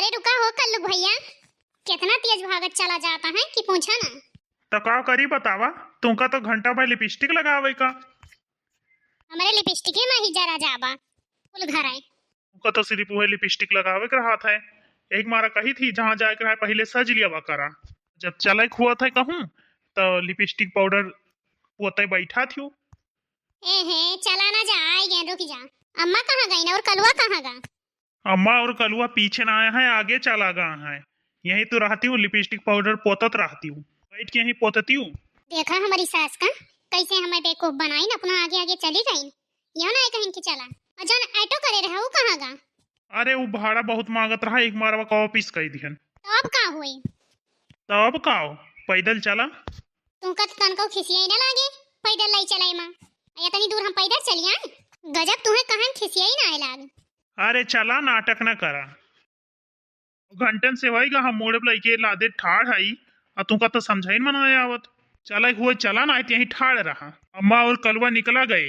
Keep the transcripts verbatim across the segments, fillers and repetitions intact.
अरे रुका हो कल्लू भैया, कितना तेज भागत चला जाता है कि पूछा ना। तो का करी बतावा, तुमका तो घंटा भर लिपस्टिक लगावे का। हमरे लिपस्टिक में ही जरा जाबा, कुल घर है। तुमका तो सिर्फ वही लिपस्टिक लगावे के रहत है। एक मारा कही थी जहाँ जाए के रहे पहले सज लिया करा। जब चले के हुआ था कहूँ तो लिपस्टिक पाउडर पोते बैठा थियो। ए हे, चला ना जा, आई गए, रुक जा। अम्मा कहाँ गई ना और कलुआ कहाँ गा? अम्मा और कलुआ पीछे ना आए हैं, आगे चला गा है। यहीं तो रहती हूँ, लिपस्टिक पाउडर पोतत रहती हूँ, बैठ के यहीं पोतती हूँ। देखा हमारी सास का, कैसे हमें बेवकूफ बनाई न, अपना आगे आगे चली गई। यो ना कहीं के चला। और जौन ऑटो करे रहा, वो कहाँ गा? अरे वो भाड़ा बहुत मांगत रहा, एक मारवा का वापिस कह दिहन। तो अब का हुई? तो अब का हो, पैदल चला। तुमका तो तनको खिसियाई ना लागे, पैदल लाई चलाई माँ। या तनी दूर हम पैदल चली आए। गजब तुम्हें कहन खिसियाई ना आए लाग। अरे चला, नाटक ना करा। घंटन से होइगा हम मोड़े लइके लादे ठाड़ हई, आ तुमका तो समझाइन मना आवत। चला एक हुए चला ना, यहीं ठाड़ रहा। अम्मा और कलुआ निकला गए,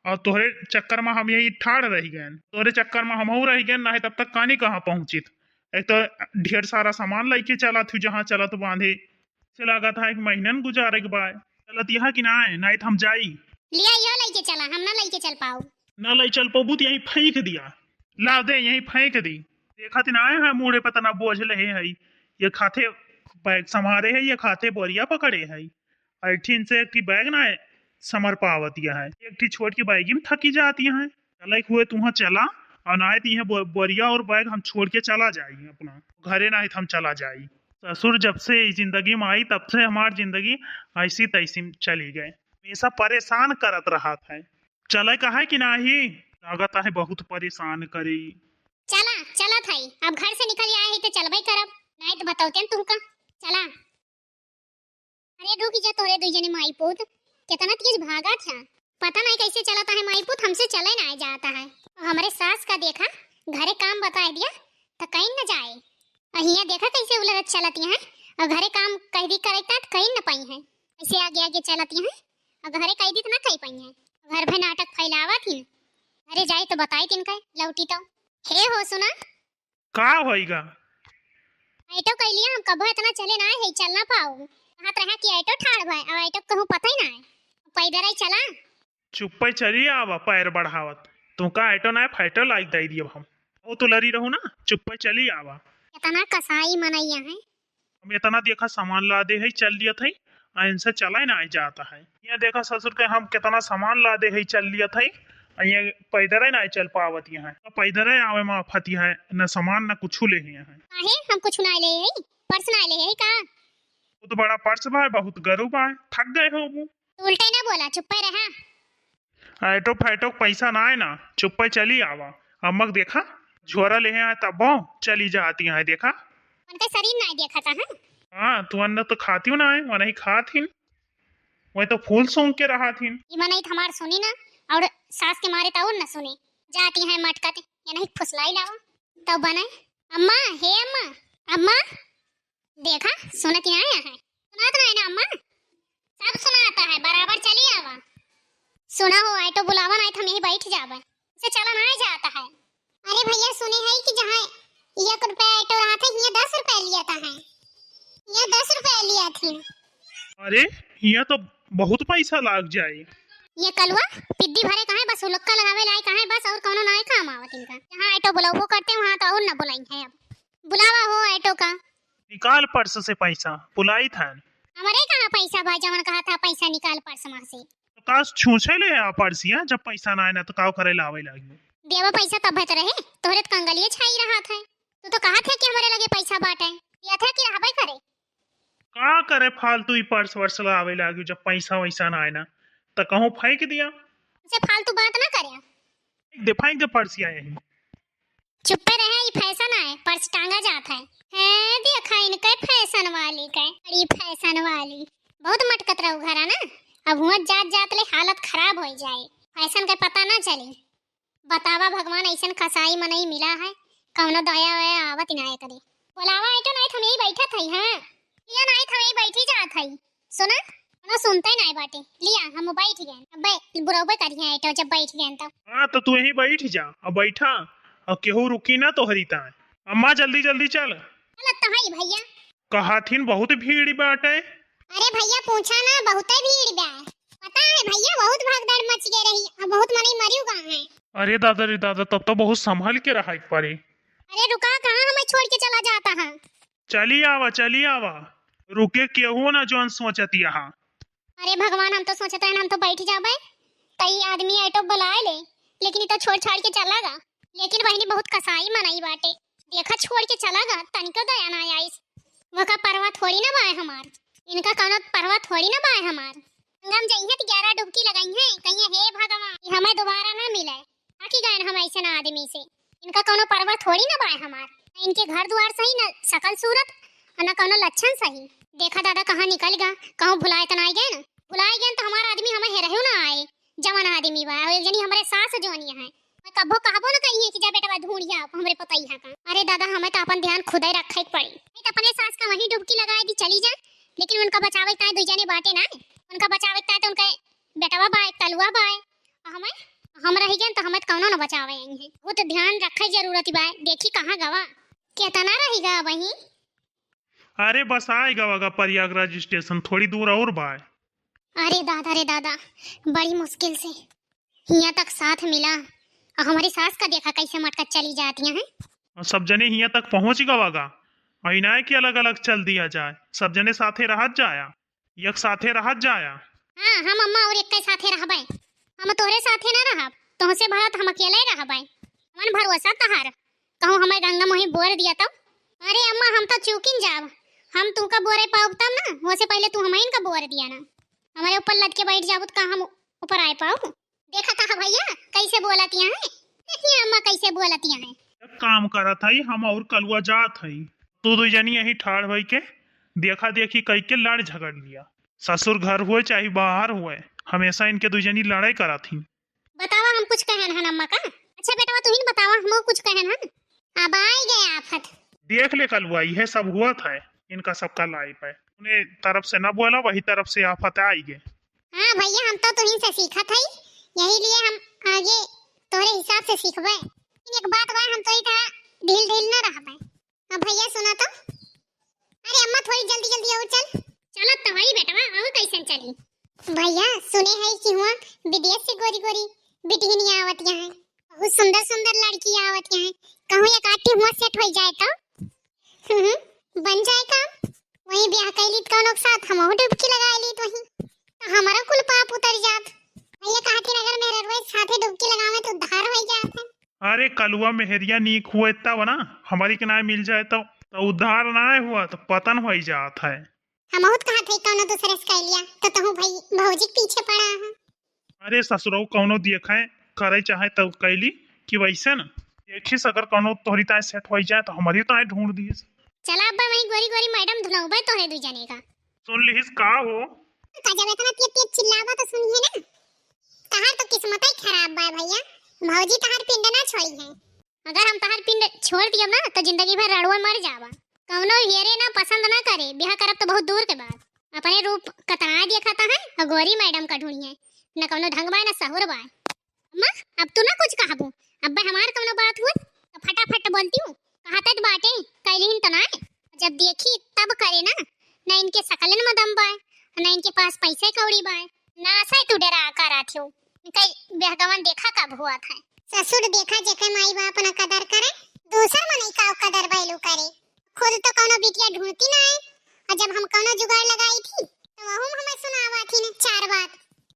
और तोहरे चक्कर में हम यहीं ठाड़ रह गए, तोहरे चक्कर में हमहू रह गए, नहीं तब तक कानी कहाँ पहुँचित। एक तो ढेर सारा सामान लइके चला थी, जहाँ चलत बांधे से लागत है एक महीनन गुजारे के बाय। चलत यहाँ कि ना है, नहीं तो हम जाई। लिया यो लइके चला, हम ना लइके चल पाओ। ना लइ चल पाबू तो यहीं फेंक दिया, ला दे यहीं फेंक दी। देखत ना आए हैं मूड़े पर तना बोझ ले है, ये खाते बैग संभारे है, ये खाते बोरिया पकड़े है। ऐठिन से एक ठी बैग ना है, समर पावत यह है, एक ठी छोट की बैगी में थकी जाती है। चला एक हुए तुहाँ चला, और ना है तो यह बो-, बोरिया और बैग हम छोड़ के चला जाई अपना घरे, ना है तो हम चला जाई। ससुर जब से ई जिंदगी में आई तब से हमार जिंदगी ऐसी तैसी में चली गए, हमेशा परेशान करत रहत है। चले का है कि नाही? लागत है बहुत परेशान करी। चला, चलत हई, अब घर से निकल आए हई तो चलबे करब, नहीं तो बतौते न तुमका। चला। अरे रुक जा, तोरे दुई जने माई पूत कितना तेज भागत है, पता नहीं कैसे चलत है माई पूत, हमसे चले ना जाता है। और हमरे सास का देखा, घरे काम बताए दिया तो कहीं न जाए, और हियाँ देखा कैसे उलझत चलत है, और घरे काम कह दी करे तो कहीं न पाई है, ऐसे आगे आगे चलत है, और घरे कह दी तो ना कह पाई है, घर भर नाटक फैलावत ही। घरे जाए तो बताई तिनका, लौटी तो। हे हो सुना, का होइगा? ऑटो कइलिया, हम कबो इतना चले ना है, चल ना पाओ। कहत रहा कि ऑटो ठाड़ भाई, अब ऑटो कहूँ पता ही ना है। पैदल ही चला। चुप्पे चली आवा, पैर बढ़ावत। तुमका ऑटो ना है, फाइटर लाइक दे दियो हम। बहुत उलरी रहू ना, चुप्पे चली आवा। इतना कसाई मनैया है। हम इतना देखा सामान लादे है, चल लियत है, आ इनसे चला ही ना जाता है। यहाँ देखा ससुर के हम कितना सामान लादे है, चल लियत है, आ ये पैदल ही ना चल पावत यहाँ। पैदल ही आवे में आफत है, न सामान न कुछ ले है यहाँ। काहे हम कुछ ना ले है, पर्स ना ले है का? बहुत बड़ा पर्स बा, बहुत गरू बा, थक गए हो वो। तू उल्टे ना बोला, चुप्पे रहा। ऑटो फाइटो के पैसा ना है ना, चुप्पे चली आवा। अम्मक देखा, झोरा ले हैं तब चली जाती हैं, देखा। उनका शरीर ना देखा था, हाँ? हाँ, तू अन्न तो खाती हूँ ना है, वह नहीं खात हिन, वही तो फूल सूंघ के रहा थिन। ई मनई तो हमार सुनी ना, और सास के मारे तो और ना सुनी। जाती हैं मटकत, ये नहीं फुसलाई लावा। तो बने, अम्मा, हे अम्मा, अम्मा, देखा, सुनत ही ना आया है। सुनात ना है ना अम्मा? सब सुनाता है, बराबर चली आवा। सुना हो, ऑटो बुलावा, नहीं तो हम यहीं बैठ जावे। से चला ना जाता है। अरे भैया, सुने है कि जहाँ एक रुपया ऑटो रहा था, हियाँ दस रुपया लिया था है। हियाँ दस रुपया लिया थी। अरे, हियाँ तो बहुत पैसा लाग जाए। ये कलुआ पिद्दी भरे कहाँ है, बस हुलक्का लगावे लाए कहाँ है, बस और कौनो ना काम आवत इनका। जहाँ ऑटो बुलावो करते, वहाँ तो और ना बुलाई है। अब बुलावा हो ऑटो का। निकाल पर्स से पैसा, बुलाई था। हमारे कहाँ पैसा बा, जवन कहा था पैसा निकाल पर्स में से। तो का छूछे ले आ पर्सिया, जब पैसा ना आए ना तो का करे लावे लागी? देवा पैसा तब तो रहे, तोहरे तो कंगलिए छाई रहा था। तू तो कहा थे कि हमारे लगे पैसा बाटे, दिया था कि रहबे करे। का करे फालतू ही पर्स वर्स लावे लागी, जब पैसा वैसा ना आए ना तो कहूँ फेंक दिया। से फालतू बात ना करे। फेंक दे, फेंक दे पर्सिया यही। चुप्पे रहे, ई फैशन आए, पर्स टांगा जात है। हैं, देखा इनके फैशन वाली के, बड़ी फैशन वाली। बहुत मटकत रहू घरा ना, अब हुआ जात जात ले हालत खराब हो जाए, फैशन के पता ना चली। बतावा भगवान, ऐसन कसाई मनई मिला है, कौनो दया वया आवत ना करे। बोलावा ऑटो, नहीं तो हम यही बैठत हई, हाँ, या नहीं तो हम यही बैठी जात हई। सुना, कोनो सुनते नहीं बाटे। लिया, हम बैठ गए। अबे, बुरौबे करिए ऑटो जब बैठ गए तो। हाँ, तो तू यहीं बैठ जा, अब बैठा, अब केहू रुकी ना तोहरी ताए। अम्मा, जल्दी जल्दी चल। चलत तो हई भइया। कहथिन बहुत भीड़ बाटे। अरे भइया, पूछा ना, बहुते भीड़ बा। पता है भइया, बहुत भगदड़ मच गए रही, अब बहुत मनई मरियो गा है। अरे दादा रे दादा, तब तो बहुत संभल के रहा एक बारी। अरे रुका, कहाँ हमें छोड़ के चला जाता है? चली आवा, चली आवा, रुके केहू ना जौन सोचत यहाँ। अरे भगवान, हम तो सोचत रहन हम तो बैठ जाबे, कई आदमी ऑटो बुलाए ले, लेकिन इ तो छोड़ छाड़ के चला गा। लेकिन बहिनी, बहुत कसाई मनई बाटे, देखा छोड़ के चला गा, तनिको दया ना आइस। वका परवा थोड़ी ना बाय हमार, इनका कौनो परवा थोड़ी ना बाय हमार। गंगा में जइहे त ग्यारह डुबकी लगाई है, कहिए हे भगवान, ये हमें दोबारा ना मिले। आकी गए हम ऐसे ना आदमी से, इनका कौनो परवा थोड़ी ना बाय हमार। ना इनके घर दुआर सही, ना शकल सूरत, और ना कौनो लक्षण सही। देखा दादा कहाँ निकल गा, कहूँ भुलाए त ना गए ना, भुलाए गए तो हमार आदमी हमें हेरहू ना आए। जवन आदमी बा, और एक जनी हमरे सास जोनी है, मैं कब्बो कहबो ना कही है कि जा बेटवा ढूंढिया हमरे पतैया का। अरे दादा, हमें तो अपन ध्यान खुदे रखे के पड़ी, नहीं तो अपने सास का वहीं डुबकी लगाए दी चली जा, लेकिन उनका बचावे के ताई दुई जने बाटे ना, उनका बचावे के ताई तो उनका बेटवा बाय, कलुआ बाय, हमें, हम रही गए तो हमें तो कौनो न बचावे आई है। बहुत ध्यान रखे जरूरत बा, देखी कहाँ गवा, केतना रही गा वहीं। अरे बस आए गवा गा प्रयागराज स्टेशन, थोड़ी दूर और बा। अरे दादा रे दादा, बड़ी मुश्किल से हियाँ तक साथ मिला, और हमारी सास का देखा कैसे मटका चली जाती हैं। और सब जने हियाँ तक पहुँच गवा गा, और इनाय के अलग अलग चल दिया जाए, सब जने साथे रहत जाया। एक साथे रहत जाया। हाँ, हम अम्मा और एक साथे रहबे। हम तोहरे साथे ना रहब, तोहसे भला त हम अकेले रहबे। कौन भरोसा तहार, कहूँ हमें गंगा मोही बोर दिया तब? अरे अम्मा, हम तो चूकिन जाब, हम तुमका बोरे पाउब तब ना, वसे पहले तू हमें इनका बोर दिया ना। हमारे ऊपर लद के बैठ जाबू त का हम ऊपर आए पाउब? देखा था भइया कैसे बोलतिया है, देखिए अम्मा कैसे बोलतिया है। एक काम करत हई, हम और कलुआ जात हई, तू दुई जनी यहीं ठाड़ होई के देखा देखी कई के लड़ झगड़ लिया। ससुर घर हुए चाहे बाहर हुए, हमेशा इनके दुई जनी लड़ाई करत ही। बतावा हम कुछ कहन हन अम्मा का? अच्छा बेटवा तू ही न बतावा, हम कुछ कहन हन। अब आई गए आफत। देख ले कलुआ, यह सब हुआ था इनका सबका लाइफ है। उन्हें तरफ से न बोला, वही तरफ से आफत आई गए। हाँ भइया, हम तो तुहिन से सीखत हई, यही लिए हम आगे तोहरे हिसाब से सीखबे। लेकिन एक बात बा, हम तो ही कहा ढील ढील न रहबे। अब भइया सुना तो। अरे अम्मा, थोड़ी जल्दी जल्दी आओ, चल। चलत तो हई बेटवा, और कैसन चली? भइया सुने हई कि हुआ विदेश से गोरी गोरी बिटिहनिया आवत यहाँ है, बहुत सुंदर सुंदर लड़की आवत यहाँ है, कहूँ एक आठी हुआ सेट हो जाए तो। हम्म, बन जाए काम। वही ब्याह कैली त कौनो के साथ हमहू डुबकी लगा ली त वही, त हमारा कुल पाप उतर जात। भइया कहती अगर मेहररुआ साथे डुबकी लगावे त उद्धार हो जात है। अरे कलुआ मेहरिया नीक हुए तब ना, हमारी के नाय मिल जाए तो, तो उद्धार नाय हुआ तो पतन हो जात है। हमहू त कहत है कौनो दूसरे से कैलिया तो तहू भाई भौजी के पीछे पड़ा है। अरे ससुरऊ कौनो देखे करे चाहे तब कैली कि वैसे न देखिस अगर कौनो तोहरी ताए सेट हो जाए तो हमारी ताए ढूंढ दिस। चला अब्बा वही गोरी गोरी मैडम धुलौबे तोहरे दू जने का। सुन लिहिस का हो? का जब इतना तेज तेज चिल्लावा तो सुनिए ना। तहार तो किस्मत ही खराब बा भइया, भौजी तहार पिंड ना छोड़ी है। अगर हम तहार पिंड छोड़ दियब ना तो जिंदगी भर रड़ुआ मर जाबा। कौनो हेरे ना पसंद ना करे, ब्याह करब तो बहुत दूर के बात। अपने रूप कतरा देखा था है, और गोरी मैडम का ढूंढी है, न कौनो ढंग बाय न सहूर बाय। अम्मा, अब तू ना कुछ कहबू, अब हमार कौनो बात हुई तो फटाफट बोलती हूँ, कहत त बाटे कैलिन तो ना, जब देखी तब करे ना, न इनके सकलन में दम बाय, न इनके पास पैसे कौड़ी बाय, ना से तू डरा कर आथियो, कई बेहगवन देखा कब हुआ था। ससुर देखा जेके माई बाप ना कदर करे, दूसर मनई का कदर बैलू करे। खुद तो कौनो बिटिया ढूंढती ना है, और जब हम कौनो जुगाड़ लगाई थी तो वहू में हमें सुनावा थी न चार बात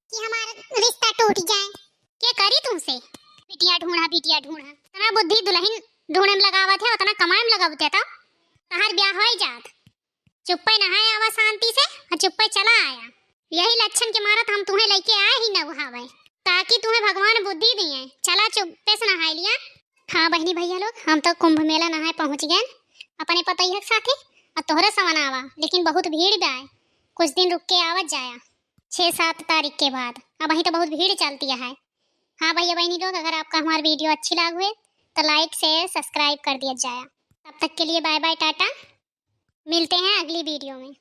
कि हमार रिश्ता टूट जाए। के करी तुमसे बिटिया ढूंढा बिटिया ढूंढा? इतना बुद्धि दुल्हन ढूंढे में लगावत है, उतना कमाए में लगावत है, तब तहार ब्याह हो ही जात। चुप्पे नहाए आवा शांति से और चुप्पे चला आया। यही लक्षण के मारत हम तुम्हें लेके आए ही न उहावे, ताकि तुम्हें भगवान बुद्धि दिए। चला चुप्पे से नहाए लिया। हाँ बहनी भैया लोग, हम तो कुंभ मेला नहाए पहुँच गए अपने पतैया के साथे। और तोहरा सवन आवा, लेकिन बहुत भीड़ बा, कुछ दिन रुक के आवत जाया, छः सात तारीख के बाद। अब वहीं तो बहुत भीड़ चलती है। हाँ भैया बहनी लोग, अगर आपका हमारा वीडियो अच्छी लाग हुए तो लाइक शेयर सब्सक्राइब कर दिया जाया। तब तक के लिए बाय बाय टाटा, मिलते हैं अगली वीडियो में।